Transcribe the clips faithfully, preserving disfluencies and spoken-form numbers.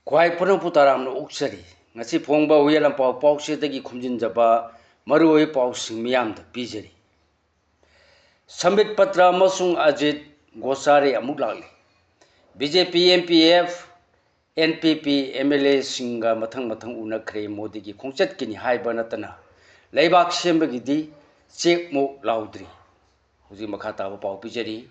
ꯈ꯭ꯋꯥꯏ ꯄꯨꯝꯅꯃꯛꯄꯨ ꯇꯔꯥꯝꯅ ꯑꯣꯛꯆꯔꯤ꯫ ꯉꯁꯤ ꯐꯣꯡꯕ ꯍꯨꯏꯌꯦꯟ ꯂꯥꯟꯄꯥꯎ ꯄꯥꯎꯆꯦꯗꯒꯤ ꯈꯣꯝꯖꯤꯟꯖꯕ ꯃꯔꯨꯑꯣꯏꯕ ꯄꯥꯎꯁꯤꯡ ꯃꯤꯌꯥꯝꯗ ꯄꯤꯖꯔꯤ꯫ ꯁꯝꯕꯤꯠ ꯄꯇ꯭ꯔ ꯑꯃꯁꯨꯡ ꯑꯖꯤꯠ ꯒꯣꯁꯥꯔꯦ ꯑꯃꯨꯛ ꯂꯥꯛꯂꯤ꯫ B J P, M P F, N P P M L ꯑꯦꯁꯤꯡꯒ ꯃꯊꯪ ꯃꯊꯪ ꯎꯅꯈ꯭ꯔꯦ꯫ ꯃꯣꯗꯤꯒꯤ ꯈꯣꯡꯆꯠꯀꯤꯅꯤ ꯍꯥꯏꯕ ꯅꯠꯇꯅ ꯂꯩꯕꯥꯛ ꯁꯦꯝꯕꯒꯤꯗꯤ ꯆꯦꯛꯃꯨꯛ ꯂꯥꯎꯗ꯭ꯔꯤ꯫ ꯍꯧꯖꯤꯛ ꯃꯈꯥ ꯇꯥꯕ ꯄꯥꯎ ꯄꯤꯖꯔꯤ꯫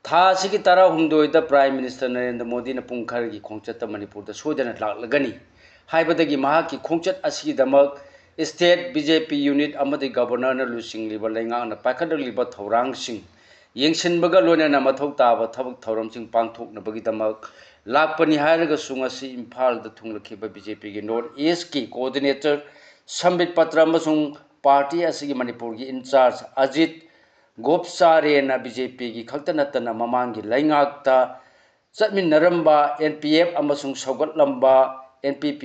ꯊꯥ ꯑꯁꯤꯒꯤ ꯇꯔꯥꯍꯨꯝꯗꯣꯏꯗ Prime Minister ꯅꯔꯦꯟꯗ꯭ꯔ ꯃꯣꯗꯤꯅ ꯄꯨꯡ ꯈꯔꯒꯤ ꯈꯣꯡꯆꯠꯇ ꯃꯅꯤꯄꯨꯔꯗ ꯁꯣꯏꯗꯅ ꯂꯥꯛꯂꯒꯅꯤ ꯍꯥꯏꯕꯗꯒꯤ ꯃꯍꯥꯛꯀꯤ ꯈꯣꯡꯆꯠ ꯑꯁꯤꯒꯤꯗꯃꯛ state B J P unit ꯑꯃꯗꯤ Governor ꯅ ꯂꯨꯆꯤꯡꯂꯤꯕ ꯂꯩꯉꯥꯛꯅ ꯄꯥꯏꯈꯠꯂꯛꯂꯤꯕ ꯊꯧꯔꯥꯡꯁꯤꯡ ꯌꯦꯡꯁꯤꯟꯕꯒ ꯂꯣꯏꯅꯅ ꯃꯊꯧ ꯇꯥꯕ ꯊꯕꯛ ꯊꯧꯔꯝꯁꯤꯡ ꯄꯥꯡꯊꯣꯛꯅꯕꯒꯤꯗꯃꯛ ꯂꯥꯛꯄꯅꯤ ꯍꯥꯏꯔꯒꯁꯨ, ꯉꯁꯤ ꯏꯝꯐꯥꯜꯗ ꯊꯨꯡꯂꯈꯤꯕ B J P ꯒꯤ North East ꯀꯤ coordinator ꯁꯝꯕꯤꯠ ꯄꯇ꯭ꯔ ꯑꯃꯁꯨꯡ party ꯑꯁꯤꯒꯤ ꯃꯅꯤꯄꯨꯔꯒꯤ in-charge Ajit ꯒꯣꯞꯆꯥꯔꯦꯅ B J P ꯒꯤ ꯈꯛꯇ ꯅꯠꯇꯅ ꯃꯃꯥꯡꯒꯤ ꯂꯩꯉꯥꯛꯇ ꯆꯠꯃꯤꯟꯅꯔꯝꯕ N P F ꯑꯃꯁꯨꯡ ꯁꯧꯒꯠꯂꯝꯕ N P P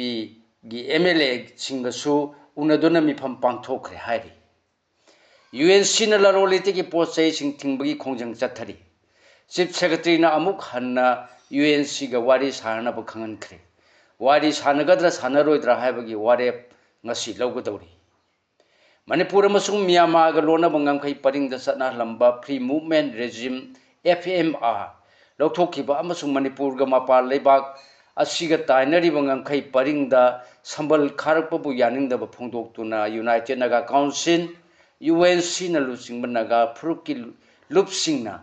ꯒꯤ M L A ꯁꯤꯡꯒꯁꯨ ꯎꯅꯗꯨꯅ ꯃꯤꯐꯝ ꯄꯥꯡꯊꯣꯛꯈ꯭ꯔꯦ ꯍꯥꯏꯔꯤ꯫ U N C ꯅ ꯂꯂꯣꯟ ꯏꯇꯤꯛꯀꯤ ꯄꯣꯠ ꯆꯩꯁꯤꯡ ꯊꯤꯡꯕꯒꯤ ꯈꯣꯡꯖꯪ ꯆꯠꯊꯔꯤ꯫ Chief Secretary ꯅ ꯑꯃꯨꯛ ꯍꯟꯅ U N C ꯒ ꯋꯥꯔꯤ ꯁꯥꯅꯅꯕ ꯈꯪꯍꯟꯈ꯭ꯔꯦ꯫ ꯋꯥꯔꯤ ꯁꯥꯟꯅꯒꯗ꯭ꯔꯥ ꯁꯥꯟꯅꯔꯣꯏꯗ꯭ꯔꯥ ꯍꯥꯏꯕꯒꯤ ꯋꯥꯔꯦꯞ ꯉꯁꯤ ꯂꯧꯒꯗꯧꯔꯤ꯫ ꯃꯅꯤꯄꯨꯔ ꯑꯃꯁꯨꯡ ꯃ꯭ꯌꯥꯟꯃꯥꯔꯒ ꯂꯣꯟꯅꯕ ꯉꯝꯈꯩ ꯄꯔꯤꯡꯗ ꯆꯠꯅꯍꯜꯂꯝꯕ Free Movement Regime, F M R, ꯂꯧꯊꯣꯛꯈꯤꯕ ꯑꯃꯁꯨꯡ ꯃꯅꯤꯄꯨꯔꯒ ꯃꯄꯥꯟ ꯂꯩꯕꯥꯛ ꯑꯁꯤꯒ ꯇꯥꯏꯅꯔꯤꯕ ꯉꯝꯈꯩ ꯄꯔꯤꯡꯗ ꯁꯝꯕꯜ ꯈꯥꯔꯛꯄꯕꯨ ꯌꯥꯅꯤꯡꯗꯕ ꯐꯣꯡꯗꯣꯛꯇꯨꯅ United Naga Council, U N C ꯅ ꯂꯨꯆꯤꯡꯕ ꯅꯥꯒꯥ ꯐꯨꯔꯨꯞꯀꯤ ꯂꯨꯞꯁꯤꯡꯅ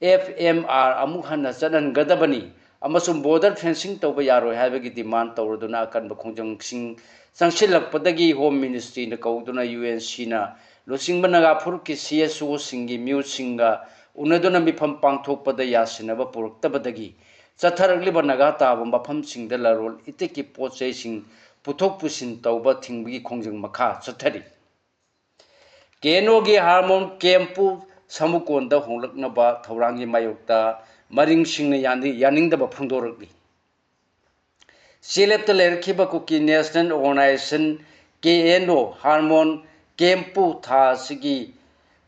F M R ꯑꯃꯨꯛ ꯍꯟꯅ ꯆꯠꯍꯟꯒꯗꯕꯅꯤ ꯑꯃꯁꯨꯡ border fencing ꯇꯧꯕ ꯌꯥꯔꯣꯏ ꯍꯥꯏꯕꯒꯤ demand ꯇꯧꯔꯗꯨꯅ ꯑꯀꯟꯕ ꯈꯣꯡꯖꯪꯁꯤꯡ ꯆꯪꯁꯤꯜꯂꯛꯄꯗꯒꯤ Home Ministry ꯅ ꯀꯧꯗꯨꯅ U N C ꯅ ꯂꯨꯆꯤꯡꯕ ꯅꯥꯒꯥ ꯐꯨꯔꯨꯞꯀꯤ C S O ꯁꯤꯡꯒꯤ ꯃꯤꯍꯨꯠꯁꯤꯡꯒ ꯎꯅꯗꯨꯅ ꯃꯤꯐꯝ ꯄꯥꯡꯊꯣꯛꯄꯗ ꯌꯥꯁꯤꯟꯅꯕ ꯄꯨꯔꯛꯇꯕꯗꯒꯤ ꯆꯠꯊꯔꯛꯂꯤꯕ ꯅꯥꯒꯥ ꯇꯥꯕ ꯃꯐꯝꯁꯤꯡꯗ ꯂꯂꯣꯟ ꯏꯇꯤꯛꯀꯤ ꯄꯣꯠ ꯆꯩꯁꯤꯡ ꯄꯨꯊꯣꯛ ꯄꯨꯁꯤꯟ ꯇꯧꯕ ꯊꯤꯡꯕꯒꯤ ꯈꯣꯡꯖꯪ ꯃꯈꯥ ꯆꯠꯊꯔꯤ꯫ K N O ꯒꯤ ꯍꯥꯔꯃꯣꯟ ꯀꯦꯝꯄꯨ ꯁꯃꯨꯀꯣꯟꯗ ꯍꯣꯡꯂꯛꯅꯕ ꯊꯧꯔꯥꯡꯒꯤ ꯃꯥꯌꯣꯛꯇ ꯃꯔꯤꯡꯁꯤꯡꯅ ꯌꯥꯅꯤ-, ꯌꯥꯅꯤꯡꯗꯕ ꯐꯣꯡꯗꯣꯔꯛꯂꯤ꯫ ꯆꯦꯂꯦꯞꯇ ꯂꯩꯔꯛꯈꯤꯕ ꯀꯨꯀꯤ National Organization, K N O, hormone ꯀꯦꯝꯄꯨ ꯊꯥ ꯑꯁꯤꯒꯤ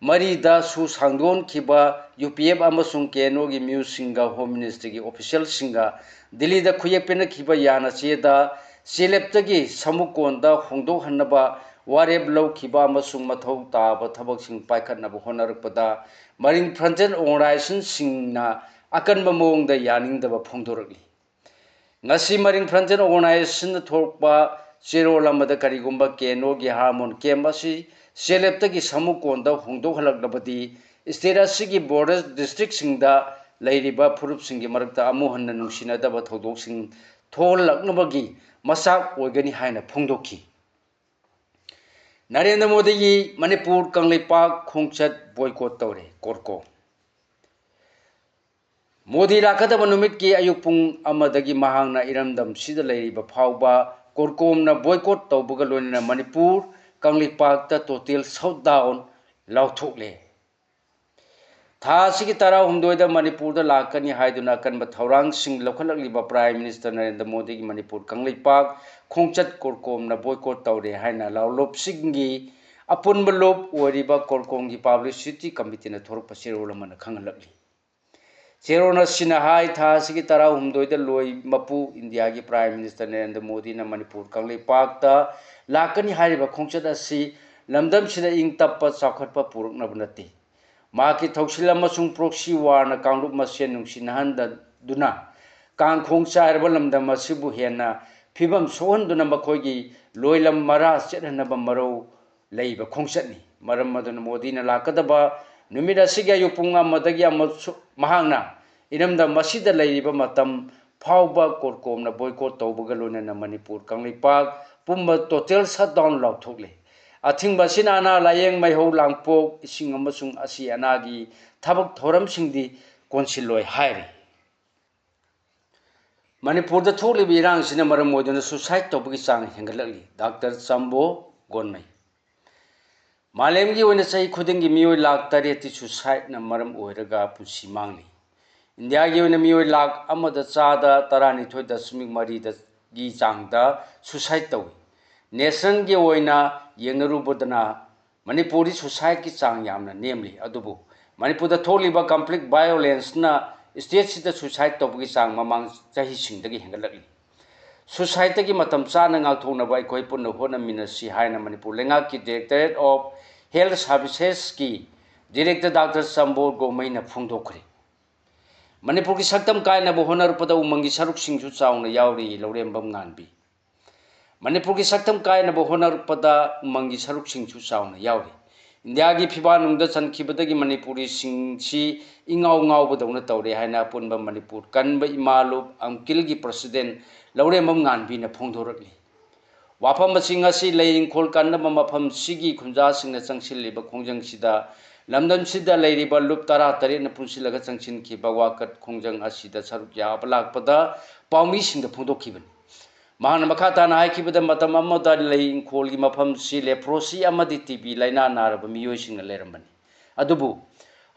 ꯃꯔꯤꯗ ꯁꯨ ꯁꯥꯡꯗꯣꯟꯈꯤꯕ ꯌꯨ ꯄꯤ ꯑꯦꯐ ꯑꯃꯁꯨꯡ ꯀꯦ ꯑꯦꯟ ꯑꯣꯒꯤ ꯃꯤꯑꯣꯏꯁꯤꯡꯒ ꯍꯣꯝ ꯃꯤꯅꯤꯁꯇ꯭ꯔꯤꯒꯤ ꯑꯣꯐꯤꯁꯤꯌꯦꯜꯁꯤꯡꯒ ꯗꯤꯜꯂꯤꯗ ꯈꯨꯌꯦꯛ ꯄꯤꯅꯈꯤꯕ ꯌꯥꯅ ꯆꯦꯗ ꯆꯦꯂꯦꯞꯇꯒꯤ ꯁꯃꯨꯀꯣꯟꯗ ꯍꯣꯡꯗꯣꯛꯍꯟꯅꯕ ꯋꯥꯔꯦꯞ ꯂꯧꯈꯤꯕ ꯑꯃꯁꯨꯡ ꯃꯊꯧ ꯇꯥꯕ ꯊꯕꯛꯁꯤꯡ ꯄꯥꯏꯈꯠꯅꯕ ꯍꯣꯠꯅꯔꯛꯄꯗ ꯃꯔꯤꯡ ꯐ꯭ꯔꯟꯇꯦꯜ ꯑꯣꯔꯒꯅꯥꯏꯖꯦꯁꯟꯁꯤꯡꯅ ꯑꯀꯟꯕ ꯃꯑꯣꯡꯗ ꯌꯥꯅꯤꯡꯗꯕ ꯐꯣꯡꯗꯣꯔꯛꯂꯤ꯫ ꯉꯁꯤ ꯃꯔꯤꯡ ꯐ꯭ꯔꯟꯇꯦꯜ ꯑꯣꯔꯒꯅꯥꯏꯖꯦꯁꯟꯗ ꯊꯣꯛꯄ ꯆꯦꯔꯣꯜ ꯑꯃꯗ ꯀꯔꯤꯒꯨꯝꯕ ꯀꯦ ꯑꯦꯟ ꯑꯣꯒꯤ ꯍꯥꯔꯃꯣꯟ ꯀꯦꯝꯞ ꯑꯁꯤ ꯆꯦꯂꯦꯞꯇꯒꯤ ꯁꯃꯨꯀꯣꯟꯗ ꯍꯣꯡꯗꯣꯛꯍꯜꯂꯛꯂꯕꯗꯤ ꯁ꯭ꯇꯦꯠ ꯑꯁꯤꯒꯤ ꯕꯣꯔꯗꯔ ꯗꯤꯁꯇ꯭ꯔꯤꯛꯁꯤꯡꯗ ꯂꯩꯔꯤꯕ ꯐꯨꯔꯨꯞꯁꯤꯡꯒꯤ ꯃꯔꯛꯇ ꯑꯃꯨꯛ ꯍꯟꯅ ꯅꯨꯡꯁꯤꯅꯗꯕ ꯊꯧꯗꯣꯛꯁꯤꯡ ꯊꯣꯛꯍꯜꯂꯛꯅꯕꯒꯤ ꯃꯆꯥꯛ ꯑꯣꯏꯒꯅꯤ ꯍꯥꯏꯅ ꯐꯣꯡꯗꯣꯛꯈꯤ꯫ ꯅꯔꯦꯟꯗ꯭ꯔ ꯃꯣꯗꯤꯒꯤ ꯃꯅꯤꯄꯨꯔ ꯀꯪꯂꯩꯄꯥꯛ ꯈꯣꯡꯆꯠ ꯕꯣꯏꯀꯣꯠ ꯇꯧꯔꯦ ꯀꯣꯔꯀꯣ꯫ ꯃꯣꯗꯤ ꯂꯥꯛꯀꯗꯕ ꯅꯨꯃꯤꯠꯀꯤ ꯑꯌꯨꯛ ꯄꯨꯡ ꯑꯃꯗꯒꯤ ꯃꯍꯥꯛꯅ ꯏꯔꯝꯗꯝꯁꯤꯗ ꯂꯩꯔꯤꯕ ꯐꯥꯎꯕ ꯀꯣꯔꯀꯣꯝꯅ ꯕꯣꯏꯀꯣꯠ ꯇꯧꯕꯒ ꯂꯣꯏꯅꯅ ꯃꯅꯤꯄꯨꯔ ꯀꯪꯂꯩꯄꯥꯛꯇ ꯇꯣꯇꯦꯜ ꯁꯠꯗꯥꯎꯟ ꯂꯥꯎꯊꯣꯛꯂꯦ꯫ ꯊꯥ ꯑꯁꯤꯒꯤ ꯇꯔꯥꯍꯨꯝꯗꯣꯏꯗ ꯃꯅꯤꯄꯨꯔꯗ ꯂꯥꯛꯀꯅꯤ ꯍꯥꯏꯗꯨꯅ ꯑꯀꯟꯕ ꯊꯧꯔꯥꯡꯁꯤꯡ ꯂꯧꯈꯠꯂꯛꯂꯤꯕ ꯄ꯭ꯔꯥꯏꯝ ꯃꯤꯅꯤꯁꯇꯔ ꯅꯔꯦꯟꯗ꯭ꯔ ꯃꯣꯗꯤꯒꯤ ꯃꯅꯤꯄꯨꯔ ꯀꯪꯂꯩꯄꯥꯛ ꯈꯣꯡꯆꯠ ꯀꯣꯔꯀꯣꯝꯅ ꯕꯣꯏꯀꯣꯠ ꯇꯧꯔꯦ ꯍꯥꯏꯅ ꯂꯥꯎꯂꯣꯞꯁꯤꯡꯒꯤ ꯑꯄꯨꯟꯕ ꯂꯨꯞ ꯑꯣꯏꯔꯤꯕ ꯀꯣꯔꯀꯣꯝꯒꯤ ꯄꯕ꯭ꯂꯤꯁꯤꯇꯤ ꯀꯃꯤꯇꯤꯅ ꯊꯣꯔꯛꯄ ꯆꯦꯔꯣꯜ ꯑꯃꯅ ꯈꯪꯍꯜꯂꯛꯂꯤ꯫ ꯆꯦꯔꯣꯜ ꯑꯁꯤꯅ ꯍꯥꯏ, ꯊꯥ ꯑꯁꯤꯒꯤ ꯇꯔꯥꯍꯨꯝꯗꯣꯏꯗ ꯂꯣꯏ ꯃꯄꯨ ꯏꯟꯗꯤꯌꯥꯒꯤ ꯄ꯭ꯔꯥꯏꯝ ꯃꯤꯅꯤꯁꯇꯔ ꯅꯔꯦꯟꯗ꯭ꯔ ꯃꯣꯗꯤꯅ ꯃꯅꯤꯄꯨꯔ ꯀꯪꯂꯩꯄꯥꯛꯇ ꯂꯥꯛꯀꯅꯤ ꯍꯥꯏꯔꯤꯕ ꯈꯣꯡꯆꯠ ꯑꯁꯤ ꯂꯝꯗꯝꯁꯤꯗ ꯏꯪ ꯇꯞꯄ ꯆꯥꯎꯈꯠꯄ ꯄꯨꯔꯛꯅꯕ ꯅꯠꯇꯦ꯫ ꯃꯍꯥꯛꯀꯤ ꯊꯧꯁꯤꯜ ꯑꯃꯁꯨꯡ ꯄ꯭ꯔꯣꯛꯁꯤ ꯋꯥꯔꯅ ꯀꯥꯡꯂꯨꯞ ꯃꯁꯦꯟ ꯅꯨꯡꯁꯤꯅꯍꯟꯗꯗꯨꯅ ꯀꯥꯡꯈꯣꯡ ꯆꯥꯏꯔꯕ ꯂꯝꯗꯝ ꯑꯁꯤꯕꯨ ꯍꯦꯟꯅ ꯐꯤꯕꯝ ꯁꯣꯛꯍꯟꯗꯨꯅ ꯃꯈꯣꯏꯒꯤ ꯂꯣꯏꯂꯝ ꯃꯔꯥ ꯆꯦꯠꯍꯟꯅꯕ ꯃꯔꯧ ꯂꯩꯕ ꯈꯣꯡꯆꯠꯅꯤ꯫ ꯃꯔꯝ ꯑꯗꯨꯅ ꯃꯣꯗꯤꯅ ꯂꯥꯛꯀꯗꯕ ꯅꯨꯃꯤꯠ ꯑꯁꯤꯒꯤ ꯑꯌꯨꯛ ꯄꯨꯡ ꯑꯃꯗꯒꯤ ꯑꯃꯁꯨ-, ꯃꯍꯥꯛꯅ ꯏꯔꯝꯗꯝ ꯑꯁꯤꯗ ꯂꯩꯔꯤꯕ ꯃꯇꯝ ꯐꯥꯎꯕ ꯀꯣꯔꯀꯣꯝꯅ ꯕꯣꯏꯀꯣꯠ ꯇꯧꯕꯒ ꯂꯣꯏꯅꯅ ꯃꯅꯤꯄꯨꯔ ꯀꯪꯂꯩꯄꯥꯛ ꯄꯨꯝꯕ ꯇꯣꯇꯦꯜ ꯁꯠꯗꯥꯎꯟ ꯂꯥꯎꯊꯣꯛꯂꯦ꯫ ꯑꯊꯤꯡꯕ ꯑꯁꯤꯅ ꯑꯅꯥ ꯂꯥꯌꯦꯡ, ꯃꯩꯍꯧ, ꯂꯥꯡꯄꯣꯛ, ꯏꯁꯤꯡ ꯑꯃꯁꯨꯡ ꯑꯁꯤ ꯑꯅꯥꯒꯤ ꯊꯕꯛ ꯊꯧꯔꯝꯁꯤꯡꯗꯤ ꯀꯣꯟꯁꯤꯜꯂꯣꯏ ꯍꯥꯏꯔꯤ꯫ ꯃꯅꯤꯄꯨꯔꯗ ꯊꯣꯛꯂꯤꯕ ꯏꯔꯥꯡꯁꯤꯅ ꯃꯔꯝ ꯑꯣꯏꯗꯨꯅ ꯁꯨꯁꯥꯏꯠ ꯇꯧꯕꯒꯤ ꯆꯥꯡ ꯍꯦꯟꯒꯠꯂꯛꯂꯤ꯫ ꯗꯥꯛꯇꯔ ꯆꯝꯕꯣ ꯒꯣꯟꯃꯩ꯫ ꯃꯥꯂꯦꯝꯒꯤ ꯑꯣꯏꯅ ꯆꯍꯤ ꯈꯨꯗꯤꯡꯒꯤ ꯃꯤꯑꯣꯏ ꯂꯥꯈ ꯇꯔꯦꯠꯇꯤ ꯁꯨꯁꯥꯏꯠꯅ ꯃꯔꯝ ꯑꯣꯏꯔꯒ ꯄꯨꯟꯁꯤ ꯃꯥꯡꯂꯤ꯫ ꯏꯟꯗꯤꯌꯥꯒꯤ ꯑꯣꯏꯅ ꯃꯤꯑꯣꯏ ꯂꯥꯈ ꯑꯃꯗ ꯆꯥꯗ ꯇꯔꯥꯅꯤꯊꯣꯏ ꯗꯁꯃꯤꯛ ꯃꯔꯤꯗꯒꯤ ꯆꯥꯡꯗ ꯁꯨꯁꯥꯏꯠ ꯇꯧꯏ꯫ ꯅꯦꯁꯅꯦꯜꯒꯤ ꯑꯣꯏꯅ ꯌꯦꯡꯅꯔꯨꯕꯗꯅ ꯃꯅꯤꯄꯨꯔꯗꯤ suicideꯀꯤ ꯆꯥꯡ ꯌꯥꯝꯅ ꯅꯦꯝꯂꯤ꯫ ꯑꯗꯨꯕꯨ ꯃꯅꯤꯄꯨꯔꯗ ꯊꯣꯛꯂꯤꯕ conflict violenceꯅ stateꯁꯤꯗ suicide ꯇꯧꯕꯒꯤ ꯆꯥꯡ ꯃꯃꯥꯡ ꯆꯍꯤꯁꯤꯡꯗꯒꯤ ꯍꯦꯟꯒꯠꯂꯛꯂꯤ꯫ Suicideꯇꯒꯤ ꯃꯇꯝ ꯆꯥꯅ ꯉꯥꯛꯊꯣꯛꯅꯕ ꯑꯩꯈꯣꯏ ꯄꯨꯟꯅ ꯍꯣꯠꯅꯃꯤꯟꯅꯁꯤ ꯍꯥꯏꯅ ꯃꯅꯤꯄꯨꯔ ꯂꯩꯉꯥꯛꯀꯤ Directorate of Health Servicesꯀꯤ Director Doctor ꯆꯝꯕꯣꯜ ꯒꯣꯃꯩꯅ ꯐꯣꯡꯗꯣꯛꯈ꯭ꯔꯦ꯫ ꯃꯅꯤꯄꯨꯔꯒꯤ ꯁꯛꯇꯝ ꯀꯥꯏꯅꯕ ꯍꯣꯠꯅꯔꯛꯄꯗ ꯎꯃꯪꯒꯤ ꯁꯔꯨꯛꯁꯤꯡꯁꯨ ꯆꯥꯎꯅ ꯌꯥꯎꯔꯤ, ꯂꯧꯔꯦꯝꯕꯝ ꯉꯥꯟꯕꯤ꯫ ꯃꯅꯤꯄꯨꯔꯒꯤ ꯁꯛꯇꯝ ꯀꯥꯏꯅꯕ ꯍꯣꯠꯅꯔꯛꯄꯗ ꯎꯃꯪꯒꯤ ꯁꯔꯨꯛꯁꯤꯡꯁꯨ ꯆꯥꯎꯅ ꯌꯥꯎꯔꯤ꯫ ꯏꯟꯗꯤꯌꯥꯒꯤ ꯐꯤꯕꯥꯟꯅꯨꯡꯗ ꯆꯟꯈꯤꯕꯗꯒꯤ ꯃꯅꯤꯄꯨꯔꯤꯁꯤꯡꯁꯤ ꯏꯉꯥꯎ ꯉꯥꯎꯕꯗꯧꯅ ꯇꯧꯔꯦ ꯍꯥꯏꯅ ꯑꯄꯨꯟꯕ ꯃꯅꯤꯄꯨꯔ ꯀꯟꯕ ꯏꯃꯥ ꯂꯨꯞ ꯑꯝꯀꯤꯜꯒꯤ President ꯂꯧꯔꯦꯝꯕꯝ ꯉꯥꯟꯕꯤꯅ ꯐꯣꯡꯗꯣꯔꯛꯂꯤ꯫ ꯋꯥꯐꯝꯁꯤꯡ ꯑꯁꯤ ꯂꯩ ꯏꯪꯈꯣꯜ ꯀꯟꯅꯕ ꯃꯐꯝꯁꯤꯒꯤ ꯈꯨꯟꯖꯥꯁꯤꯡꯅ ꯆꯪꯁꯤꯜꯂꯤꯕ ꯈꯣꯡꯖꯪꯁꯤꯗ ꯂꯝꯗꯝꯁꯤꯗ ꯂꯩꯔꯤꯕ ꯂꯨꯞ ꯇꯔꯥꯇꯔꯦꯠꯅ ꯄꯨꯟꯁꯤꯜꯂꯒ ꯆꯪꯁꯤꯟꯈꯤꯕ ꯋꯥꯀꯠ ꯈꯣꯡꯖꯪ ꯑꯁꯤꯗ ꯁꯔꯨꯛ ꯌꯥꯕ ꯂꯥꯛꯄꯗ ꯄꯥꯎꯃꯤꯁꯤꯡꯗ ꯐꯣꯡꯗꯣꯛꯈꯤꯕꯅꯤ꯫ ꯃꯍꯥꯛꯅ ꯃꯈꯥ ꯇꯥꯅ ꯍꯥꯏꯈꯤꯕꯗ, ꯃꯇꯝ ꯑꯃꯗ ꯂꯩ ꯏꯪꯈꯣꯜꯒꯤ ꯃꯐꯝꯁꯤ leprosy ꯑꯃꯗꯤ ꯇꯤ ꯕꯤ ꯂꯥꯏꯅꯥ ꯅꯥꯔꯕ ꯃꯤꯑꯣꯏꯁꯤꯡꯅ ꯂꯩꯔꯝꯕꯅꯤ꯫ ꯑꯗꯨꯕꯨ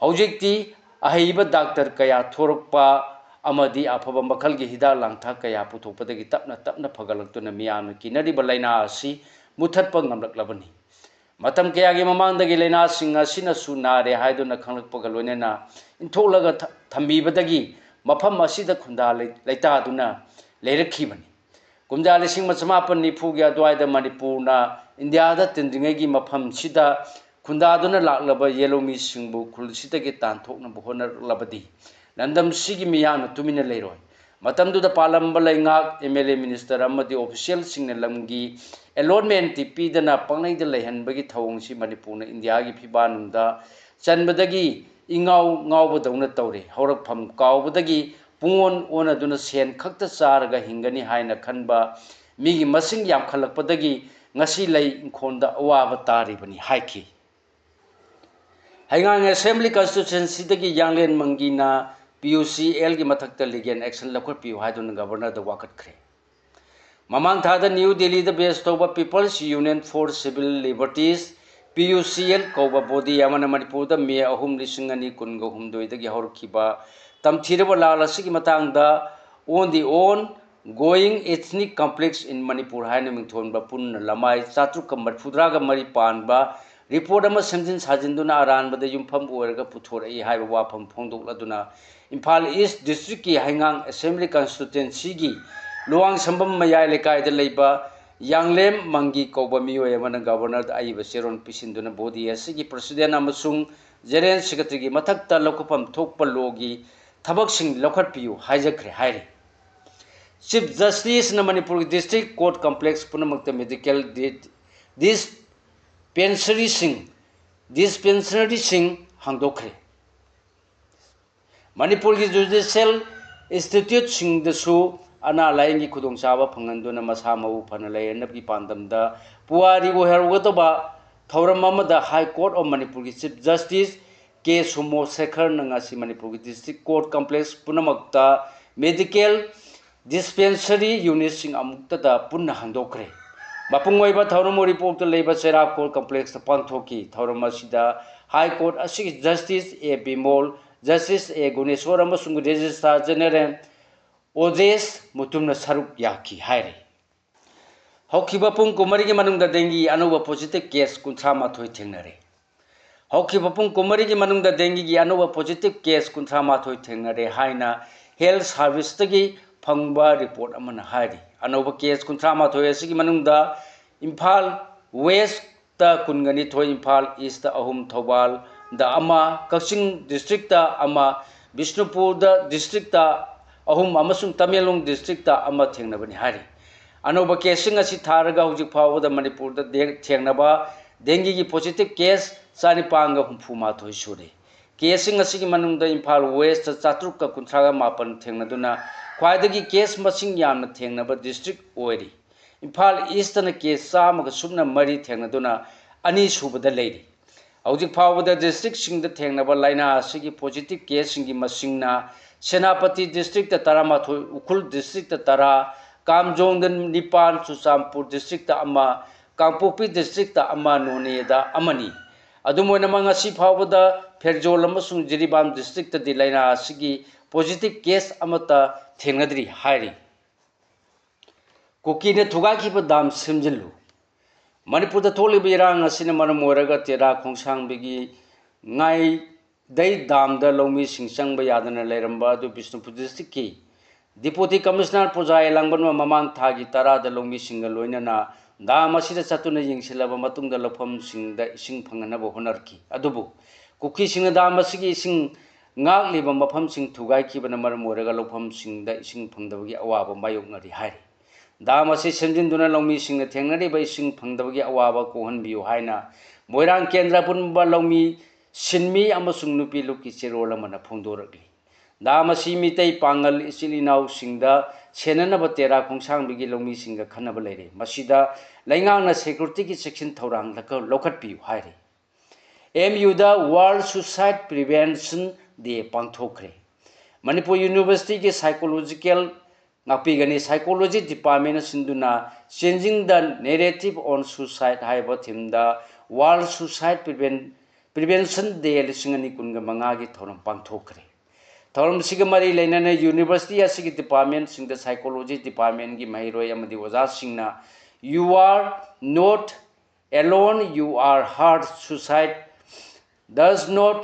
ꯍꯧꯖꯤꯛꯇꯤ ꯑꯍꯩꯕ ꯗꯥꯛꯇꯔ ꯀꯌꯥ ꯊꯣꯔꯛꯄ ꯑꯃꯗꯤ ꯑꯐꯕ ꯃꯈꯜꯒꯤ ꯍꯤꯗꯥꯛ ꯂꯥꯡꯊꯛ ꯀꯌꯥ ꯄꯨꯊꯣꯛꯄꯗꯒꯤ ꯇꯞꯅ ꯇꯞꯅ ꯐꯒꯠꯂꯛꯇꯨꯅ ꯃꯤꯌꯥꯝꯅ ꯀꯤꯅꯔꯤꯕ ꯂꯥꯏꯅꯥ ꯑꯁꯤ ꯃꯨꯠꯊꯠꯄ ꯉꯝꯂꯛꯂꯕꯅꯤ꯫ ꯃꯇꯝ ꯀꯌꯥꯒꯤ ꯃꯃꯥꯡꯗꯒꯤ ꯂꯥꯏꯅꯥꯁꯤꯡ ꯑꯁꯤꯅꯁꯨ ꯅꯥꯔꯦ ꯍꯥꯏꯗꯨꯅ ꯈꯪꯂꯛꯄꯒ ꯂꯣꯏꯅꯅ ꯏꯟꯊꯣꯛꯂꯒ ꯊ-, ꯊꯝꯕꯤꯕꯗꯒꯤ ꯃꯐꯝ ꯑꯁꯤꯗ ꯈꯨꯟꯗꯥ ꯂꯩ-, ꯂꯩꯇꯥꯗꯨꯅ ꯂꯩꯔꯛꯈꯤꯕꯅꯤ꯫ ꯀꯨꯝꯖꯥ ꯂꯤꯁꯤꯡ ꯑꯃ ꯆꯃꯥꯄꯟ ꯅꯤꯐꯨꯒꯤ ꯑꯗꯨꯋꯥꯏꯗ ꯃꯅꯤꯄꯨꯔꯅ ꯏꯟꯗꯤꯌꯥꯗ ꯇꯤꯟꯗ꯭ꯔꯤꯉꯩꯒꯤ ꯃꯐꯝꯁꯤꯗ ꯈꯨꯟꯗꯥꯗꯨꯅ ꯂꯥꯛꯂꯕ ꯌꯦꯂꯧꯃꯤꯁꯤꯡꯕꯨ ꯈꯨꯜꯁꯤꯗꯒꯤ ꯇꯥꯟꯊꯣꯛꯅꯕ ꯍꯣꯠꯅꯔꯛꯂꯕꯗꯤ ꯂꯝꯗꯝꯁꯤꯒꯤ ꯃꯤꯌꯥꯝꯅ ꯇꯨꯃꯤꯟꯅ ꯂꯩꯔꯣꯏ꯫ ꯃꯇꯝꯗꯨꯗ ꯄꯥꯜꯂꯝꯕ ꯂꯩꯉꯥꯛ, M L A, minister ꯑꯃꯗꯤ officialꯁꯤꯡꯅ ꯂꯝꯒꯤ allotment ꯄꯤꯗꯅ ꯄꯪꯂꯩꯗ ꯂꯩꯍꯟꯕꯒꯤ ꯊꯧꯑꯣꯡꯁꯤ ꯃꯅꯤꯄꯨꯔꯅ ꯏꯟꯗꯤꯌꯥꯒꯤ ꯐꯤꯕꯥꯟꯗ ꯆꯟꯕꯗꯒꯤ ꯏꯉꯥꯎ ꯉꯥꯎꯕꯗꯧꯅ ꯇꯧꯔꯦ꯫ ꯍꯧꯔꯛꯐꯝ ꯀꯥꯎꯕꯗꯒꯤ ꯄꯨꯡꯑꯣꯟ ꯑꯣꯟꯅꯗꯨꯅ ꯁꯦꯟ ꯈꯛꯇ ꯆꯥꯔꯒ ꯍꯤꯡꯒꯅꯤ ꯍꯥꯏꯅ ꯈꯟꯕ ꯃꯤꯒꯤ ꯃꯁꯤꯡ ꯌꯥꯝꯈꯠꯂꯛꯄꯗꯒꯤ ꯉꯁꯤ ꯂꯩ ꯏꯪꯈꯣꯜꯗ ꯑꯋꯥꯕ ꯇꯥꯔꯤꯕꯅꯤ ꯍꯥꯏꯈꯤ꯫ ꯍꯩꯉꯥꯡ Assembly constituencyꯗꯒꯤ ꯌꯥꯡꯂꯦꯟ ꯃꯪꯒꯤꯅ P U C Lꯒꯤ ꯃꯊꯛꯇ legal action ꯂꯧꯈꯠꯄꯤꯌꯨ ꯍꯥꯏꯗꯨꯅ Governorꯗ ꯋꯥꯀꯠꯈ꯭ꯔꯦ꯫ ꯃꯃꯥꯡ ꯊꯥꯗ ꯅ꯭ꯌꯨ ꯗꯤꯜꯂꯤꯗ base ꯇꯧꯕ People's Union for Civil Liberties, P U C L ꯀꯧꯕ body ꯑꯃꯅ ꯃꯅꯤꯄꯨꯔꯗ ꯃꯦ ꯑꯍꯨꯝ, ꯂꯤꯁꯤꯡ ꯑꯅꯤ ꯀꯨꯟꯒ ꯍꯨꯝꯗꯣꯏꯗꯒꯤ ꯍꯧꯔꯛꯈꯤꯕ ꯇꯝꯊꯤꯔꯕ ꯂꯥꯜ ꯑꯁꯤꯒꯤ ꯃꯇꯥꯡꯗ On the Ongoing Ethnic Conflicts in Manipur ꯍꯥꯏꯅ ꯃꯤꯡꯊꯣꯟꯕ ꯄꯨꯟꯅ ꯂꯃꯥꯏ ꯆꯥꯇ꯭ꯔꯨꯛꯀ ꯃꯔꯤꯐꯨꯇꯔꯥꯒ ꯃꯔꯤ ꯄꯥꯟꯕ ꯔꯤꯄꯣꯔꯠ ꯑꯃ ꯁꯦꯝꯖꯤꯟ ꯁꯥꯖꯤꯟꯗꯨꯅ ꯑꯔꯥꯟꯕꯗ ꯌꯨꯝꯐꯝ ꯑꯣꯏꯔꯒ ꯄꯨꯊꯣꯔꯛꯏ ꯍꯥꯏꯕ ꯋꯥꯐꯝ ꯐꯣꯡꯗꯣꯛꯂꯗꯨꯅ ꯏꯝꯐꯥꯜ ꯏꯁ ꯗꯤꯁꯇ꯭ꯔꯤꯛꯀꯤ ꯍꯩꯉꯥꯡ ꯑꯦꯁꯦꯝꯕ꯭ꯂꯤ ꯀꯟꯁꯇꯤꯇ꯭ꯋꯦꯟꯁꯤꯒꯤ ꯂꯨꯋꯥꯡꯁꯝꯕꯝ ꯃꯌꯥꯏ ꯂꯩꯀꯥꯏꯗ ꯂꯩꯕ ꯌꯥꯡꯂꯦꯝ ꯃꯪꯒꯤ ꯀꯧꯕ ꯃꯤꯑꯣꯏ ꯑꯃꯅ ꯒꯕꯔꯅꯔꯗ ꯑꯏꯕ ꯆꯦꯔꯣꯜ ꯄꯤꯁꯤꯟꯗꯨꯅ ꯕꯣꯗꯤ ꯑꯁꯤꯒꯤ ꯄ꯭ꯔꯁꯤꯗꯦꯟ ꯑꯃꯁꯨꯡ ꯖꯦꯅꯔꯦꯜ ꯁꯦꯀ꯭ꯔꯦꯇꯔꯤꯒꯤ ꯃꯊꯛꯇ ꯂꯧꯈꯠꯐꯝ ꯊꯣꯛꯄ ꯂꯣꯒꯤ ꯊꯕꯛꯁꯤꯡ ꯂꯧꯈꯠꯄꯤꯌꯨ ꯍꯥꯏꯖꯈ꯭ꯔꯦ ꯍꯥꯏꯔꯤ꯫ ꯆꯤꯐ ꯖꯁꯇꯤꯁꯅ ꯃꯅꯤꯄꯨꯔꯒꯤ ꯗꯤꯁꯇ꯭ꯔꯤꯛ ꯀꯣꯔꯠ ꯀꯝꯄ꯭ꯂꯦꯛꯁ ꯄꯨꯝꯅꯃꯛꯇ ꯃꯦꯗꯤꯀꯦꯜ ꯗꯤ-, ꯗꯤꯁꯄꯦꯟꯁꯔꯤꯁꯤꯡ, ꯗꯤꯁꯄꯦꯟꯁꯔꯤꯁꯤꯡ ꯍꯥꯡꯗꯣꯛꯈ꯭ꯔꯦ꯫ ꯃꯅꯤꯄꯨꯔꯒꯤ ꯖꯨꯗꯤꯁꯤꯌꯦꯜ ꯏꯟꯁꯇꯤꯇ꯭ꯌꯨꯠꯁꯤꯡꯗꯁꯨ ꯑꯅꯥ ꯂꯥꯌꯦꯡꯒꯤ ꯈꯨꯗꯣꯡꯆꯥꯕ ꯐꯪꯍꯟꯗꯨꯅ ꯃꯁꯥ ꯃꯎ ꯐꯅ ꯂꯩꯍꯟꯅꯕꯒꯤ ꯄꯥꯟꯗꯝꯗ ꯄꯨꯋꯥꯔꯤ ꯑꯣꯏꯍꯧꯒꯗꯕ ꯊꯧꯔꯝ ꯑꯃꯗ ꯍꯥꯏ ꯀꯣꯔꯠ ꯑꯣꯐ ꯃꯅꯤꯄꯨꯔꯒꯤ ꯆꯤꯐ ꯖꯁꯇꯤꯁ ꯀꯦ ꯁꯣꯃꯣ ꯁꯦꯈꯔꯅ ꯉꯁꯤ ꯃꯅꯤꯄꯨꯔꯒꯤ ꯗꯤꯁꯇ꯭ꯔꯤꯛ ꯀꯣꯔꯠ ꯀꯝꯄ꯭ꯂꯦꯛꯁ ꯄꯨꯝꯅꯃꯛꯇ ꯃꯦꯗꯤꯀꯦꯜ ꯗꯤꯁꯄꯦꯟꯁꯔꯤ ꯌꯨꯅꯤꯠꯁꯤꯡ ꯑꯃꯨꯛꯇꯗ ꯄꯨꯟꯅ ꯍꯥꯡꯗꯣꯛꯈ꯭ꯔꯦ꯫ ꯃꯄꯨꯡ ꯑꯣꯏꯕ ꯊꯧꯔꯝ ꯎꯔꯤꯄꯣꯛꯇ ꯂꯩꯕ ꯆꯩꯔꯥꯛ ꯀꯣꯔꯠ ꯀꯝꯄ꯭ꯂꯦꯛꯁꯇ ꯄꯥꯡꯊꯣꯛꯈꯤ꯫ ꯊꯧꯔꯝ ꯑꯁꯤꯗ ꯍꯥꯏ ꯀꯣꯔꯠ ꯑꯁꯤꯒꯤ ꯖꯁꯇꯤꯁ ꯑꯦ ꯕꯤꯃꯣꯜ, ꯖꯁꯇꯤꯁ ꯑꯦ ꯒꯨꯅꯦꯁꯣꯔ ꯑꯃꯁꯨꯡ ꯔꯦꯖꯤꯁꯇ꯭ꯔꯥꯔ ꯖꯦꯅꯔꯦꯜ ꯑꯣꯖꯦꯁ ꯃꯨꯇꯨꯝꯅ ꯁꯔꯨꯛ ꯌꯥꯈꯤ ꯍꯥꯏꯔꯤ꯫ ꯍꯧꯈꯤꯕ ꯄꯨꯡ ꯀꯨꯟꯃꯔꯤꯒꯤ ꯃꯅꯨꯡꯗ ꯗꯦꯡꯒꯤ ꯑꯅꯧꯕ ꯄꯣꯖꯤꯇꯤꯚ ꯀꯦꯁ ꯀꯨꯟꯊ꯭ꯔꯥ ꯃꯥꯊꯣꯏ ꯊꯦꯡꯅꯔꯦ꯫ ꯍꯧꯈꯤꯕ ꯄꯨꯡ ꯀꯨꯟꯃꯔꯤꯒꯤ ꯃꯅꯨꯡꯗ ꯗꯦꯡꯒꯤꯒꯤ ꯑꯅꯧꯕ ꯄꯣꯖꯤꯇꯤꯚ ꯀꯦꯁ ꯀꯨꯟꯊ꯭ꯔꯥ ꯃꯥꯊꯣꯏ ꯊꯦꯡꯅꯔꯦ ꯍꯥꯏꯅ ꯍꯦꯜꯊ ꯁꯥꯔꯚꯤꯁꯇꯒꯤ ꯐꯪꯕ ꯔꯤꯄꯣꯔꯠ ꯑꯃꯅ ꯍꯥꯏꯔꯤ꯫ ꯑꯅꯧꯕ ꯀꯦꯁ ꯀꯨꯟꯊ꯭ꯔꯥ ꯃꯥꯊꯣꯏ ꯑꯁꯤꯒꯤ ꯃꯅꯨꯡꯗ ꯏꯝꯐꯥꯜ ꯋꯦꯁꯇ ꯀꯨꯟꯒ ꯅꯤꯊꯣꯏ, ꯏꯝꯐꯥꯜ ꯏꯁꯇ ꯑꯍꯨꯝ, ꯊꯧꯕꯥꯜꯗ ꯑꯃ, ꯀꯛꯆꯤꯡ ꯗꯤꯁꯇ꯭ꯔꯤꯛꯇ ꯑꯃ, ꯕꯤꯁꯅꯨꯄꯨꯔꯗ ꯗꯤꯁꯇ꯭ꯔꯤꯛꯇ ꯑꯍꯨꯝ ꯑꯃꯁꯨꯡ ꯇꯃꯦꯡꯂꯣꯡ ꯗꯤꯁꯇ꯭ꯔꯤꯛꯇ ꯑꯃ ꯊꯦꯡꯅꯕꯅꯤ ꯍꯥꯏꯔꯤ꯫ ꯑꯅꯧꯕ ꯀꯦꯁꯁꯤꯡ ꯑꯁꯤ ꯊꯥꯔꯒ ꯍꯧꯖꯤꯛ ꯐꯥꯎꯕꯗ ꯃꯅꯤꯄꯨꯔꯗ ꯗꯦ-, ꯊꯦꯡꯅꯕ ꯗꯦꯡꯒꯤꯒꯤ ꯄꯣꯖꯤꯇꯤꯚ ꯀꯦꯁ ꯆꯥꯅꯤꯄꯥꯟꯒ ꯍꯨꯝꯐꯨ ꯃꯥꯊꯣꯏ ꯁꯨꯔꯦ꯫ ꯀꯦꯁꯁꯤꯡ ꯑꯁꯤꯒꯤ ꯃꯅꯨꯡꯗ ꯏꯝꯐꯥꯜ ꯋꯦꯁꯇ ꯆꯥꯇ꯭ꯔꯨꯛꯀ ꯀꯨꯟꯊ꯭ꯔꯥꯒ ꯃꯥꯄꯟ ꯊꯦꯡꯅꯗꯨꯅ ꯈ꯭ꯋꯥꯏꯗꯒꯤ ꯀꯦꯁ ꯃꯁꯤꯡ ꯌꯥꯝꯅ ꯊꯦꯡꯅꯕ ꯗꯤꯁꯇ꯭ꯔꯤꯛ ꯑꯣꯏꯔꯤ꯫ ꯏꯝꯐꯥꯜ ꯏꯁꯇꯅ ꯀꯦꯁ ꯆꯥꯝꯃꯒ ꯁꯨꯞꯅ ꯃꯔꯤ ꯊꯦꯡꯅꯗꯨꯅ ꯑꯅꯤꯁꯨꯕꯗ ꯂꯩꯔꯤ꯫ ꯍꯧꯖꯤꯛ ꯐꯥꯎꯕꯗ ꯗꯤꯁꯇ꯭ꯔꯤꯛꯁꯤꯡꯗ ꯊꯦꯡꯅꯕ ꯂꯥꯏꯅꯥ ꯑꯁꯤꯒꯤ ꯄꯣꯖꯤꯇꯤꯚ ꯀꯦꯁꯁꯤꯡꯒꯤ ꯃꯁꯤꯡꯅ ꯁꯦꯅꯥꯄꯇꯤ ꯗꯤꯁꯇ꯭ꯔꯤꯛꯇ ꯇꯔꯥꯃꯥꯊꯣꯏ, ꯎꯈ꯭ꯔꯨꯜ ꯗꯤꯁꯇ꯭ꯔꯤꯛꯇ ꯇꯔꯥ, ꯀꯥꯝꯖꯣꯡꯗ ꯅꯤꯄꯥꯟ, ꯆꯨꯔꯆꯥꯟꯄꯨꯔ ꯗꯤꯁꯇ꯭ꯔꯤꯛꯇ ꯑꯃ, ꯀꯥꯡꯄꯣꯛꯄꯤ ꯗꯤꯁꯇ꯭ꯔꯤꯛꯇ ꯑꯃ, ꯅꯣꯅꯦꯗ ꯑꯃꯅꯤ꯫ ꯑꯗꯨꯝ ꯑꯣꯏꯅꯃꯛ, ꯉꯁꯤ ꯐꯥꯎꯕꯗ ꯐꯦꯔꯖꯣꯜ ꯑꯃꯁꯨꯡ ꯖꯤꯔꯤꯕꯥꯝ ꯗꯤꯁꯇ꯭ꯔꯤꯛꯇꯗꯤ ꯂꯥꯏꯅꯥ ꯑꯁꯤꯒꯤ ꯄꯣꯖꯤꯇꯤꯚ ꯀꯦꯁ ꯑꯃꯠꯇ ꯊꯦꯡꯅꯗ꯭ꯔꯤ ꯍꯥꯏꯔꯤ꯫ ꯀꯨꯀꯤꯅ ꯊꯨꯒꯥꯏꯈꯤꯕ ꯗꯥꯝ ꯁꯦꯝꯖꯤꯜꯂꯨ꯫ ꯃꯅꯤꯄꯨꯔꯗ ꯊꯣꯛꯂꯤꯕ ꯏꯔꯥꯡ ꯑꯁꯤꯅ ꯃꯔꯝ ꯑꯣꯏꯔꯒ ꯇꯦꯔꯥ ꯈꯣꯡꯁꯥꯡꯕꯤꯒꯤ ꯉꯥꯏꯗꯩ ꯗꯥꯝꯗ ꯂꯧꯃꯤꯁꯤꯡ ꯆꯪꯕ ꯌꯥꯗꯅ ꯂꯩꯔꯝꯕ ꯑꯗꯨ ꯕꯤꯁꯅꯨꯄꯨꯔ ꯗꯤꯁꯇ꯭ꯔꯤꯛꯀꯤ ꯗꯤꯄꯨꯇꯤ ꯀꯃꯤꯁꯅꯔ ꯄ꯭ꯔꯣꯖꯥ ꯂꯥꯡꯕꯟꯕ ꯃꯃꯥꯡ ꯊꯥꯒꯤ ꯇꯔꯥꯗ ꯂꯧꯃꯤꯁꯤꯡꯒ ꯂꯣꯏꯅꯅ ꯗꯥꯝ ꯑꯁꯤꯗ ꯆꯠꯇꯨꯅ ꯌꯦꯡꯁꯤꯜꯂꯕ ꯃꯇꯨꯡꯗ ꯂꯧꯐꯝꯁꯤꯡꯗ ꯏꯁꯤꯡ ꯐꯪꯅꯅꯕ ꯍꯣꯠꯅꯔꯛꯈꯤ꯫ ꯑꯗꯨꯕꯨ ꯀꯨꯀꯤꯁꯤꯡꯅ ꯗꯥꯝ ꯑꯁꯤꯒꯤ ꯏꯁꯤꯡ ꯉꯥꯛꯂꯤꯕ ꯃꯐꯝꯁꯤꯡ ꯊꯨꯒꯥꯏꯈꯤꯕꯅ ꯃꯔꯝ ꯑꯣꯏꯔꯒ ꯂꯧꯐꯝꯁꯤꯡꯗ ꯏꯁꯤꯡ ꯐꯪꯗꯕꯒꯤ ꯑꯋꯥꯕ ꯃꯥꯌꯣꯛꯅꯔꯤ ꯍꯥꯏꯔꯤ꯫ ꯗꯥꯝ ꯑꯁꯤ ꯁꯦꯝꯖꯤꯟꯗꯨꯅ ꯂꯧꯃꯤꯁꯤꯡꯅ ꯊꯦꯡꯅꯔꯤꯕ ꯏꯁꯤꯡ ꯐꯪꯗꯕꯒꯤ ꯑꯋꯥꯕ ꯀꯣꯛꯍꯟꯕꯤꯌꯨ ꯍꯥꯏꯅ ꯃꯣꯏꯔꯥꯡ ꯀꯦꯟꯗ꯭ꯔ ꯑꯄꯨꯟꯕ ꯂꯧꯃꯤ ꯁꯤꯟꯃꯤ ꯑꯃꯁꯨꯡ ꯅꯨꯄꯤ ꯂꯨꯞꯀꯤ ꯆꯦꯔꯣꯜ ꯑꯃꯅ ꯐꯣꯡꯗꯣꯔꯛꯂꯤ꯫ ꯗꯥꯝ ꯑꯁꯤ ꯃꯤꯇꯩ ꯄꯥꯉꯜ ꯏꯆꯤꯜ ꯏꯅꯥꯎꯁꯤꯡꯗ ꯁꯦꯟꯅꯅꯕ ꯇꯦꯔꯥ ꯈꯣꯡꯁꯥꯡꯕꯤꯒꯤ ꯂꯧꯃꯤꯁꯤꯡꯒ ꯈꯟꯅꯕ ꯂꯩꯔꯦ꯫ ꯃꯁꯤꯗ ꯂꯩꯉꯥꯛꯅ ꯁꯦꯀ꯭ꯌꯨꯔꯤꯇꯤꯒꯤ ꯆꯦꯛꯁꯤꯟ ꯊꯧꯔꯥꯡ ꯂꯧꯈꯠ-, ꯂꯧꯈꯠꯄꯤꯌꯨ ꯍꯥꯏꯔꯤ꯫ ꯑꯦꯝ ꯌꯨꯗ World Suicide Prevention Day ꯄꯥꯡꯊꯣꯛꯈ꯭ꯔꯦ꯫ Manipur ꯌꯨꯅꯤꯚꯔꯁꯤꯇꯤꯒꯤ ꯁꯥꯏꯀꯣꯂꯣꯖꯤꯀꯦꯜ ꯉꯥꯛꯄꯤꯒꯅꯤ ꯁꯥꯏꯀꯣꯂꯣꯖꯤ ꯗꯤꯄꯥꯔꯠꯃꯦꯟꯅ ꯁꯤꯟꯗꯨꯅ Changing the Narrative on Suicide ꯍꯥꯏꯕ ꯊꯤꯝꯗ World Suicide Preven-, Prevention Day ꯂꯤꯁꯤꯡ ꯑꯅꯤ ꯀꯨꯟꯒ ꯃꯉꯥꯒꯤ ꯊꯧꯔꯝ ꯄꯥꯡꯊꯣꯛꯈ꯭ꯔꯦ꯫ ꯊꯧꯔꯝꯁꯤꯒ ꯃꯔꯤ ꯂꯩꯅꯅ ꯌꯨꯅꯤꯚꯔꯁꯤꯇꯤ ꯑꯁꯤꯒꯤ ꯗꯤꯄꯥꯔꯠꯃꯦꯟꯁꯤꯡꯗ ꯁꯥꯏꯀꯣꯂꯣꯖꯤ ꯗꯤꯄꯥꯔꯠꯃꯦꯟꯒꯤ ꯃꯍꯩꯔꯣꯏ ꯑꯃꯗꯤ ꯑꯣꯖꯥꯁꯤꯡꯅ "You are not alone, you are hurt, suicide does not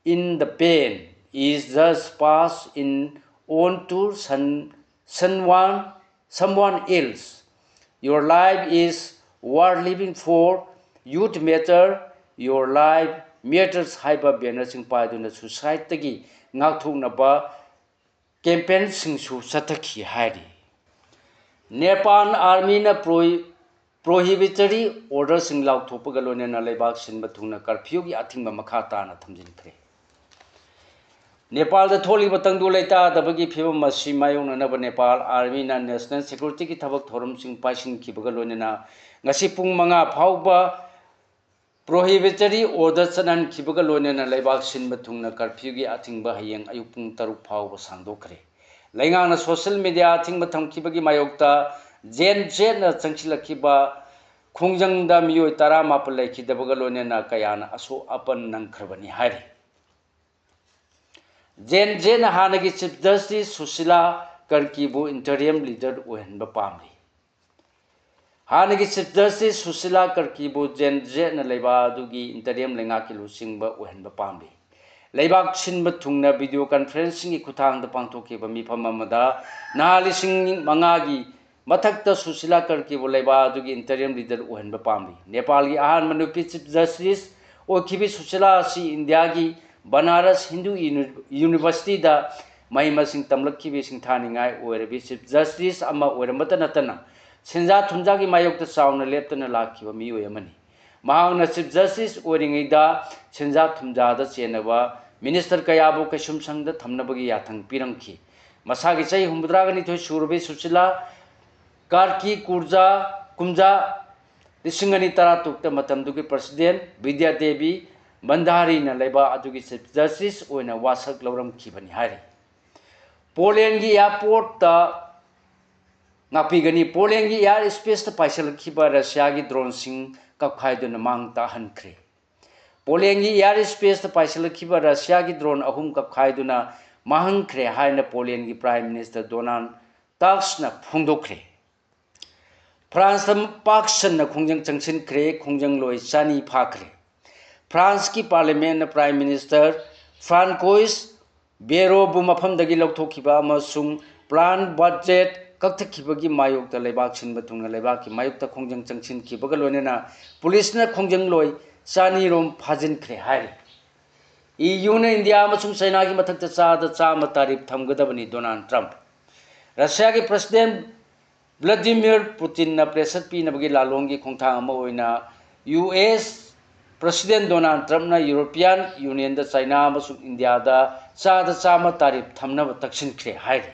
in the pain, is just pass in on to some, someone, someone else. Your life is worth living for, youth matter, your life matters" ꯍꯥꯏꯕ ꯕꯦꯅꯔꯁꯤꯡ ꯄꯥꯏꯗꯨꯅ ꯁꯨꯁꯥꯏꯗꯇꯒꯤ ꯉꯥꯛꯊꯣꯛꯅꯕ ꯀꯦꯝꯄꯦꯟꯁꯤꯡꯁꯨ ꯆꯠꯊꯈꯤ ꯍꯥꯏꯔꯤ꯫ ꯅꯦꯄꯥꯜ ꯑꯥꯔꯃꯤꯅ ꯄ꯭ꯔꯣꯍꯤ-, ꯄ꯭ꯔꯣꯍꯤꯕꯤꯇꯔꯤ ꯑꯣꯔꯗꯔꯁꯤꯡ ꯂꯥꯎꯊꯣꯛꯄꯒ ꯂꯣꯏꯅꯅ ꯂꯩꯕꯥꯛ ꯁꯤꯟꯕ ꯊꯨꯡꯅ ꯀꯔꯐ꯭ꯌꯨꯒꯤ ꯑꯊꯤꯡꯕ ꯃꯈꯥ ꯇꯥꯅ ꯊꯝꯖꯤꯟꯈ꯭ꯔꯦ꯫ ꯅꯦꯄꯥꯜꯗ ꯊꯣꯛꯂꯤꯕ ꯇꯪꯗꯨ ꯂꯩꯇꯥꯗꯕꯒꯤ ꯐꯤꯕꯝ ꯑꯁꯤ ꯃꯥꯌꯣꯛꯅꯅꯕ ꯅꯦꯄꯥꯜ ꯑꯥꯔꯃꯤꯅ ꯅꯦꯁꯅꯦꯜ ꯁꯦꯀ꯭ꯌꯨꯔꯤꯇꯤꯒꯤ ꯊꯕꯛ ꯊꯧꯔꯝꯁꯤꯡ ꯄꯥꯏꯁꯤꯟꯈꯤꯕꯒ ꯂꯣꯏꯅꯅ ꯉꯁꯤ ꯄꯨꯡ ꯃꯉꯥ ꯐꯥꯎꯕ ꯄ꯭ꯔꯣꯍꯤꯕꯤꯇꯔꯤ ꯑꯣꯔꯗꯔ ꯆꯠꯍꯟꯈꯤꯕꯒ ꯂꯣꯏꯅꯅ ꯂꯩꯕꯥꯛ ꯁꯤꯟꯕ ꯊꯨꯡꯅ ꯀꯔꯐ꯭ꯌꯨꯒꯤ ꯑꯊꯤꯡꯕ ꯍꯌꯦꯡ ꯑꯌꯨꯛ ꯄꯨꯡ ꯇꯔꯨꯛ ꯐꯥꯎꯕ ꯁꯥꯡꯗꯣꯛꯈ꯭ꯔꯦ꯫ ꯂꯩꯉꯥꯛꯅ ꯁꯣꯁꯤꯌꯦꯜ ꯃꯤꯗꯤꯌꯥ ꯑꯊꯤꯡꯕ ꯊꯝꯈꯤꯕꯒꯤ ꯃꯥꯌꯣꯛꯇ ꯖꯦꯟ ꯖꯦꯠꯅ ꯆꯪꯁꯤꯜꯂꯛꯈꯤꯕ ꯈꯣꯡꯖꯪꯗ ꯃꯤꯑꯣꯏ ꯇꯔꯥꯃꯥꯄꯜ ꯂꯩꯈꯤꯗꯕꯒ ꯂꯣꯏꯅꯅ ꯀꯌꯥꯅ ꯑꯁꯣꯛ ꯑꯄꯟ ꯅꯪꯈ꯭ꯔꯕꯅꯤ ꯍꯥꯏꯔꯤ꯫ ꯖꯦꯟ ꯖꯦꯠꯅ ꯍꯥꯟꯅꯒꯤ ꯆꯤꯐ ꯖꯁꯇꯤꯁ ꯁꯨꯁꯤꯂꯥ ꯀꯔꯀꯤꯕꯨ ꯏꯟꯇꯔꯤꯝ ꯂꯤꯗꯔ ꯑꯣꯏꯍꯟꯕ ꯄꯥꯝꯂꯤ꯫ ꯍꯥꯟꯅꯒꯤ Chief Justice ꯁꯨꯁꯤꯂꯥ ꯀꯔꯀꯤꯕꯨ ꯖꯦꯟ ꯖꯦꯠꯅ ꯂꯩꯕꯥꯛ ꯑꯗꯨꯒꯤ interim ꯂꯩꯉꯥꯛꯀꯤ ꯂꯨꯆꯤꯡꯕ ꯑꯣꯏꯍꯟꯕ ꯄꯥꯝꯂꯤ꯫ ꯂꯩꯕꯥꯛ ꯁꯤꯟꯕ ꯊꯨꯡꯅ video conferencingꯒꯤ ꯈꯨꯠꯊꯥꯡꯗ ꯄꯥꯡꯊꯣꯛꯈꯤꯕ ꯃꯤꯐꯝ ꯑꯃꯗ ꯅꯍꯥ ꯂꯤꯁꯤꯡ ꯃꯉꯥꯒꯤ ꯃꯊꯛꯇ ꯁꯨꯁꯤꯂꯥ ꯀꯔꯀꯤꯕꯨ ꯂꯩꯕꯥꯛ ꯑꯗꯨꯒꯤ interim leader ꯑꯣꯏꯍꯟꯕ ꯄꯥꯝꯂꯤ꯫ ꯅꯦꯄꯥꯜꯒꯤ ꯑꯍꯥꯟꯕ ꯅꯨꯄꯤ Chief Justice ꯑꯣꯏꯈꯤꯕꯤ ꯁꯨꯁꯤꯂꯥ ꯑꯁꯤ ꯏꯟꯗꯤꯌꯥꯒꯤ ꯕꯅꯥꯔꯁ ꯍꯤꯟꯗꯨ ꯌꯨꯅꯤ-, Universityꯗ ꯃꯍꯩ ꯃꯁꯤꯡ ꯇꯝꯂꯛꯈꯤꯕꯤ ꯁꯤꯡꯊꯥꯅꯤꯡꯉꯥꯏ ꯑꯣꯏꯔꯕꯤ Chief Justice ꯑꯃ ꯑꯣꯏꯔꯝꯕꯇ ꯅꯠꯇꯅ ꯁꯦꯟꯖꯥ ꯊꯨꯝꯖꯥꯒꯤ ꯃꯥꯌꯣꯛꯇ ꯆꯥꯎꯅ ꯂꯦꯞꯇꯅ ꯂꯥꯛꯈꯤꯕ ꯃꯤꯑꯣꯏ ꯑꯃꯅꯤ꯫ ꯃꯍꯥꯛꯅ Chief Justice ꯑꯣꯏꯔꯤꯉꯩꯗ ꯁꯦꯟꯖꯥ ꯊꯨꯝꯖꯥꯗ ꯆꯦꯟꯅꯕ minister ꯀꯌꯥꯕꯨ ꯀꯩꯁꯨꯝꯁꯪꯗ ꯊꯝꯅꯕꯒꯤ ꯌꯥꯊꯪ ꯄꯤꯔꯝꯈꯤ꯫ ꯃꯁꯥꯒꯤ ꯆꯍꯤ ꯍꯨꯝꯐꯨꯇꯔꯥꯒ ꯅꯤꯊꯣꯏ ꯁꯨꯔꯕꯤ ꯁꯨꯁꯤꯂꯥ ꯀꯥꯔꯀꯤ ꯀꯨꯔꯖꯥ ꯀꯨꯝꯖꯥ ꯂꯤꯁꯤꯡ ꯑꯅꯤ ꯇꯔꯥꯇꯔꯨꯛꯇ ꯃꯇꯝꯗꯨꯒꯤ President ꯕꯤꯗ꯭ꯌꯥ ꯗꯦꯕꯤ ꯚꯟꯗꯥꯔꯤꯅ ꯂꯩꯕꯥꯛ ꯑꯗꯨꯒꯤ Chief Justice ꯑꯣꯏꯅ ꯋꯥꯁꯛ ꯂꯧꯔꯝꯈꯤꯕꯅꯤ ꯍꯥꯏꯔꯤ꯫ ꯄꯣꯂꯦꯟꯒꯤ airportꯇ ꯉꯥꯛꯄꯤꯒꯅꯤ꯫ ꯄꯣꯂꯦꯟꯒꯤ air spaceꯇ ꯄꯥꯏꯁꯤꯜꯂꯛꯈꯤꯕ ꯔꯁꯤꯌꯥꯒꯤ droneꯁꯤꯡ ꯀꯞꯈꯥꯏꯗꯨꯅ ꯃꯥꯡ ꯇꯥꯛꯍꯟꯈ꯭ꯔꯦ꯫ ꯄꯣꯂꯦꯟꯒꯤ air spaceꯇ ꯄꯥꯏꯁꯤꯜꯂꯛꯈꯤꯕ ꯔꯁꯤꯌꯥꯒꯤ drone ꯑꯍꯨꯝ ꯀꯞꯈꯥꯏꯗꯨꯅ ꯃꯥꯡꯍꯟꯈ꯭ꯔꯦ ꯍꯥꯏꯅ ꯄꯣꯂꯦꯟꯒꯤ Prime Minister ꯗꯣꯅꯥꯜꯗ ꯇꯥꯛꯁꯅ ꯐꯣꯡꯗꯣꯛꯈ꯭ꯔꯦ꯫ ꯐ꯭ꯔꯥꯟꯁꯇ ꯄꯥꯛ ꯁꯟꯅ ꯈꯣꯡꯖꯪ ꯆꯪꯁꯤꯟꯈ꯭ꯔꯦ, ꯈꯣꯡꯖꯪꯂꯣꯏ ꯆꯅꯤ ꯐꯥꯈ꯭ꯔꯦ꯫ ꯐ꯭ꯔꯥꯟꯁꯀꯤ Parliamentꯅ Prime Minister ꯐ꯭ꯔꯥꯟꯀꯣꯏꯁ ꯕꯦꯔꯣꯕꯨ ꯃꯐꯝꯗꯒꯤ ꯂꯧꯊꯣꯛꯈꯤꯕ ꯑꯃꯁꯨꯡ plan budget ꯀꯛꯊꯠꯈꯤꯕꯒꯤ ꯃꯥꯌꯣꯛꯇ ꯂꯩꯕꯥꯛ ꯁꯤꯟꯕ ꯊꯨꯡꯅ ꯂꯩꯕꯥꯛꯀꯤ ꯃꯥꯌꯣꯛꯇ ꯈꯣꯡꯖꯪ ꯆꯪꯁꯤꯟꯈꯤꯕꯒ ꯂꯣꯏꯅꯅ ꯄꯨꯂꯤꯁꯅ ꯈꯣꯡꯖꯪꯂꯣꯏ ꯆꯅꯤꯔꯣꯝ ꯐꯥꯖꯤꯟꯈ꯭ꯔꯦ ꯍꯥꯏꯔꯤ꯫ ꯏꯌꯨꯅ ꯏꯟꯗꯤꯌꯥ ꯑꯃꯁꯨꯡ ꯆꯩꯅꯥꯒꯤ ꯃꯊꯛꯇ ꯆꯥꯗ ꯆꯥꯝꯃ tariff ꯊꯝꯒꯗꯕꯅꯤ ꯗꯣꯅꯥꯜꯗ ꯇ꯭ꯔꯝꯞ꯫ ꯔꯁꯤꯌꯥꯒꯤ President ꯕ꯭ꯂꯥꯗꯤꯃꯤꯔ ꯄꯨꯇꯤꯟꯅ pressure ꯄꯤꯅꯕꯒꯤ ꯂꯥꯂꯣꯡꯒꯤ ꯈꯣꯡꯊꯥꯡ ꯑꯃ ꯑꯣꯏꯅ ꯌꯨ ꯑꯦꯁ President ꯗꯣꯅꯥꯜꯗ ꯇ꯭ꯔꯝꯞꯅ European Unionꯗ ꯆꯩꯅꯥ ꯑꯃꯁꯨꯡ ꯏꯟꯗꯤꯌꯥꯗ ꯆꯥꯗ ꯆꯥꯝꯃ tariff ꯊꯝꯅꯕ ꯇꯛꯁꯤꯟꯈ꯭ꯔꯦ ꯍꯥꯏꯔꯤ꯫